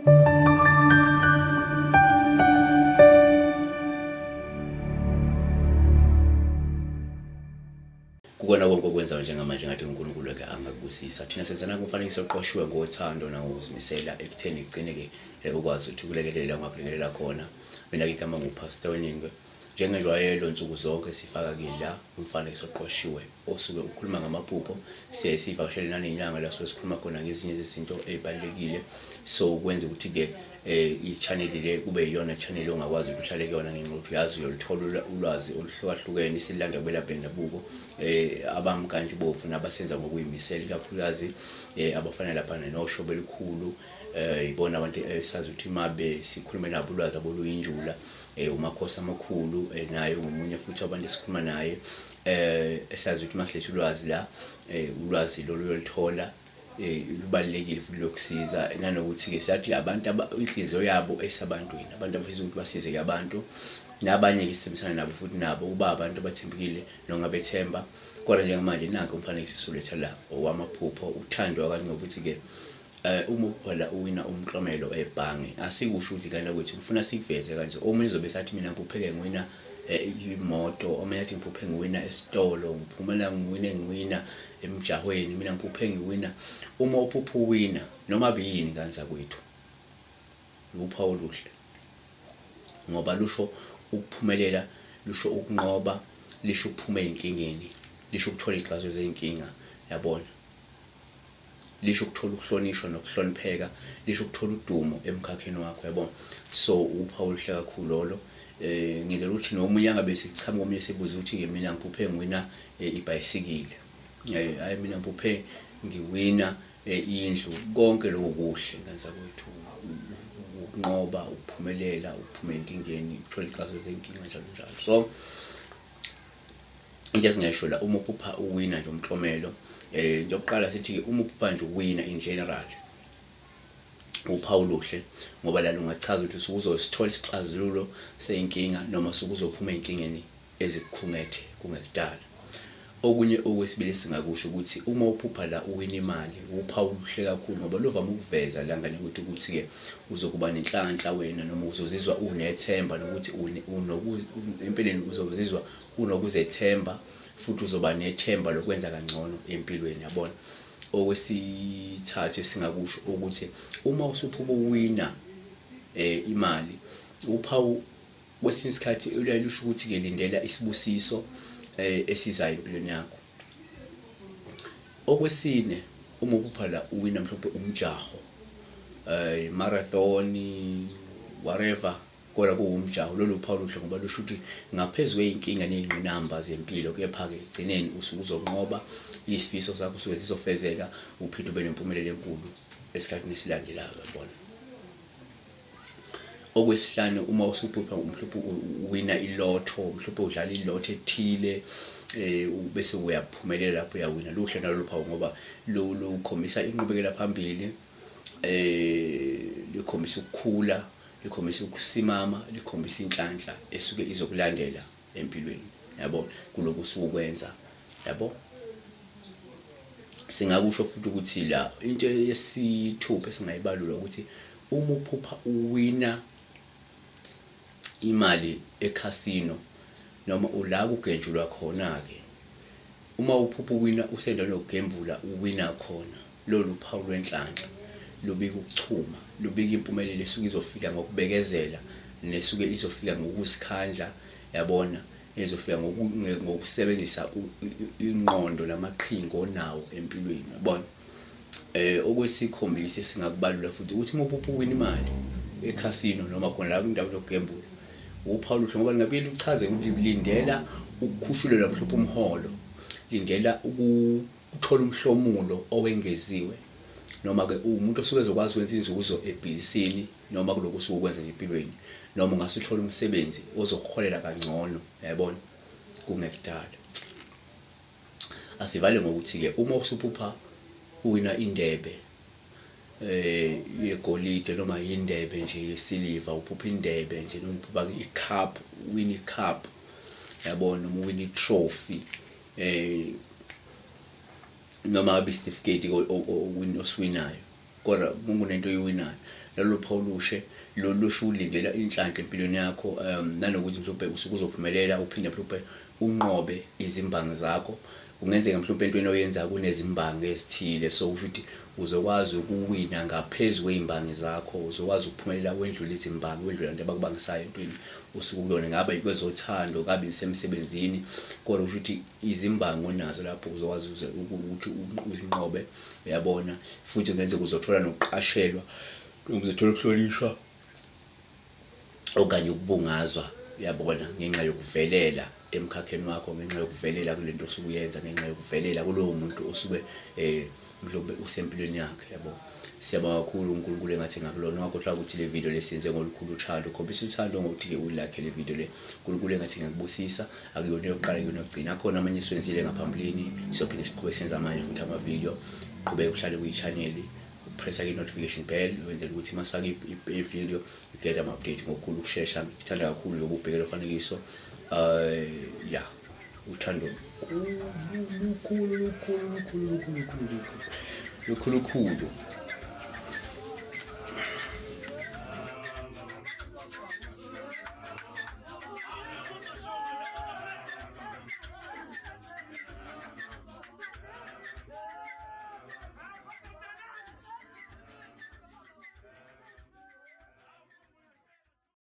Kukona konke okwenzayo njengamanje ngathi uNkulunkulu-ke angakubusisa. Thina senzana kumfanekiso oqoshiwe ngothando nangokuzimisela ekutheni kugcine-ke ukwazi ukuthi ukulekelela ungakulekelela khona. Mina-ke igama nguPastor Weningi. Njengenjwayelo nsuku zonke sifaka-ke la umfanekiso oqoshiwe osuke ukhuluma ngamaphupho. Siyaye sivakashele nanenyanga la suke sikhuluma khona ngezinye zezinto ey'balulekile. So kwenza ukuthi-ke i-channel le kube iyona channel ongakwazi ukuthi uhlale kuyona ngenxa yokuthi uyazi uyoluthola ulwazi oluhlukahlukene silanda kubelaphi bendabuko abamkantshubovu nabasenza ngokuyimisela, ikakhulukazi abafana lapha noshobo elikhulu. Ibona abantu esazi ukuthi mabe sikhulume nabo ulwazi aboluyinjula. Umakhosi amakhulu naye ungomunye futhi abantu esikhuluma naye esazi ukuthi masilethe ulwazi la, ulwazi lolu uyoluthola lubalulekile futhi lokusiza. Nanokuthi-ke siyathi abantu inhliziyo yabo esabantwini, abantu abafisa ukuthi basizeke abantu, nabanye-ke sisebenzisana nabo futhi nabo kuba abantu abathembekile nongabethemba. Kodwa njengamanje nanku umfanekiso esiwuletha la owamaphupho. Uthando kaNgcobo ukuthi-ke uma uphupha la uwina umklomelo ebhange, asikusho ukuthi kana kwethu ngifuna sikuveze kanje. Omunye uzobe esathi mina ngiphupheke ngiwina imoto, omunye athi ngiphuphe ngiwina esitolo, ngiphumela ngiwine ngiwina emjahweni, mina ngiphuphe ngiwina. Uma uphupha uwina noma biyini kanza kwethu, uphawu oluhle ngoba lusho ukuphumelela, lusho ukunqoba, lisho ukuphuma ey'nkingeni, lisho ukuthola iy'xazululo zey'nkinga, yabona, lisho ukuthola ukuhlonishwa nokuhlonipheka, lisho ukuthola udumo emkhakheni wakho, yabona. So uphawu oluhle kakhulu lolo. Ngizela ukuthi nomunye angabe sekuchamuka omunye sebuza ukuthi-ke mina ngiphuphe ngiwina ibhayisikili, hhayi mina ngiphuphe ngiwina indlu. Konke lokho kuhle ngenza kwethu, ukunqoba, ukuphumelela, ukuphuma ey'nkingeni, ukuthola iy'xazululo zey'nkinga njalo njalo. So into esingasho la, uma uphupha uwina nje umklomelo, njengokuqala sithi-ke uma uphupha nje uwina in general, uphawu oluhle ngoba la lungachaza ukuthi usuke uzosithola isixazululo sey'nkinga noma usuke uzophuma ey'nkingeni ezikukhungethe kungekudala. Okunye okwesibili esingakusho ukuthi uma uphupha la uwina imali, uphawu oluhle kakhulu ngoba luvame ukuveza la ngane ukuthi ukuthi-ke uzokuba nenhlanhla wena, noma uzozizwa unethemba nokuthi empeleni uzozizwa unokuzethemba futhi uzoba nethemba lokwenza kangcono empilweni, yabona. Okwesithathu esingakusho ukuthi uma usuphupha uwina imali, uphawu kwesinye isikhathi luyaye lusho ukuthi-ke lindela isibusiso esizayo empilweni yakho. Okwesine, uma uphupha la uwina mhlawumbe umjaho, marathon, whatever, kodwa kuwumjaho, lolu phawu oluhle ngoba lusho ukuthi ngaphezu kwey'nkinga ney'ngqinamba zempilo, kepha-ke ekugcineni usuke uzonqoba, isifiso sakho suke sizofezeka, uphinde ube nempumelelo enkulu esikhathini esilandelayo, yabona. Okwesihlanu, uma usuphupha mhlawumbe uwina ilotho, mhlawumbe udlala ilotho ethile, bese uyaphumelela lapho uyawina, luhle nalolu phawu ngoba lukhombisa inqubekela phambili, likhombisa ukukhula, likhombisa ukusimama, likhombisa inhlanhla esuke izokulandela empilweni, yabo, kulokhu osuke ukwenza, yabo. Singakusho futhi ukuthi la into yesithupha esingayibalula ukuthi uma uphupha uwina imali ekhasino noma ula kugenjulwa khona-ke, uma uphupha uwina usendaweni yokugembula uwina khona, lolu phawu lwenhlanhla lubika ukuchuma, lubika impumelelo esuke izofika ngokubekezela nesuke izofika ngokuzikhandla, yabona, ezofika ngokusebenzisa ingqondo namaqhinga onawo empilweni, yabona. Okwesikhombisa esingakubalula futhi ukuthi uma uphupha uwina imali ekhasino noma khona la kwindawo yokugembula, uphawu oluhle ngoba lingabuye luchaze ukuthi lindela ukukhushulelwa mhlawumbe umholo, lindela ukuthola umhlomulo owengeziwe, noma-ke uwumuntu osuke ezokwazi ukwenza inzuzo ebhizinisini noma kulokhu osuke ukwenza nje empilweni, noma ungase uthole umsebenzi ozokuholela kangcono, yabona, kungekudala. Asivale ngokuthi-ke uma usuphupha uwina indebe yegolide noma indebe nje yesiliva, uphupha indebe nje noma uphupha i-cup, uwina i-cup, yabona, noma uwina i-trophy, noma ngabe isitifiketi osiwinayo, Kodwa kunento oyiwinayo, lolu phawu lushe lusho ulindela inhlanhla empilweni yakho, nanokuthi mhlawumbe usuke uzophumelela, uphinde mhlawumbe unqobe izimbangi zakho. Kungenzeka mhlawumbe entweni oyenzayo kunezimbangi ezithile, so kusho ukuthi uzokwazi ukuwina ngaphezu kwey'mbangi zakho, uzokwazi ukuphumelela wendlule izimbangi, wendlule abantu abakubangisayo entweni osuke ukuyona, ngabe kwezothando, ngabe isemsebenzini. Kodwa kusho ukuthi izimbangi onazo lapho uzokwazi ukuthi uzinqobe, uyabona. Futhi kungenzeka uzothola nokuqashelwa, uzothola ukuhlonishwa okanye ukubungazwa, uyabona, ngenxa yokuvelela emkhakheni wakho, ngenxa yokuvelela kulento osuke uyenza, ngenxa yokuvelela kulowo muntu osuke mhlawumbe usempilweni yakhe, yabo. Siyabonga kakhulu, uNkulunkulu engathi ngakulona. Ungakhohlwa ukuthi le video lesiyenze ngolukhulu uthando, khombisa uthando ngokuthi-ke uyilakhe le video le. uNkulunkulu engathi ngakubusisa. Akuyona yokuqala, kuyona yokugcina, akhona amanye esiwenzile ngaphambilini, siyophinde siqhubeke senze amanye futhi amavidiyo. Qhubeke uhlale kwi-channel, upressa i-notification bell, wenzela ukuthi masifake i-video you get ama-update ngokukhulu ukushesha. Ngikuthanda kakhulu lobu ubhekela umfanekiso. Ya, uthando lukhulu lukhulu lukhulu lukhulu lukhulu lukhulu lukhulu lukhulu.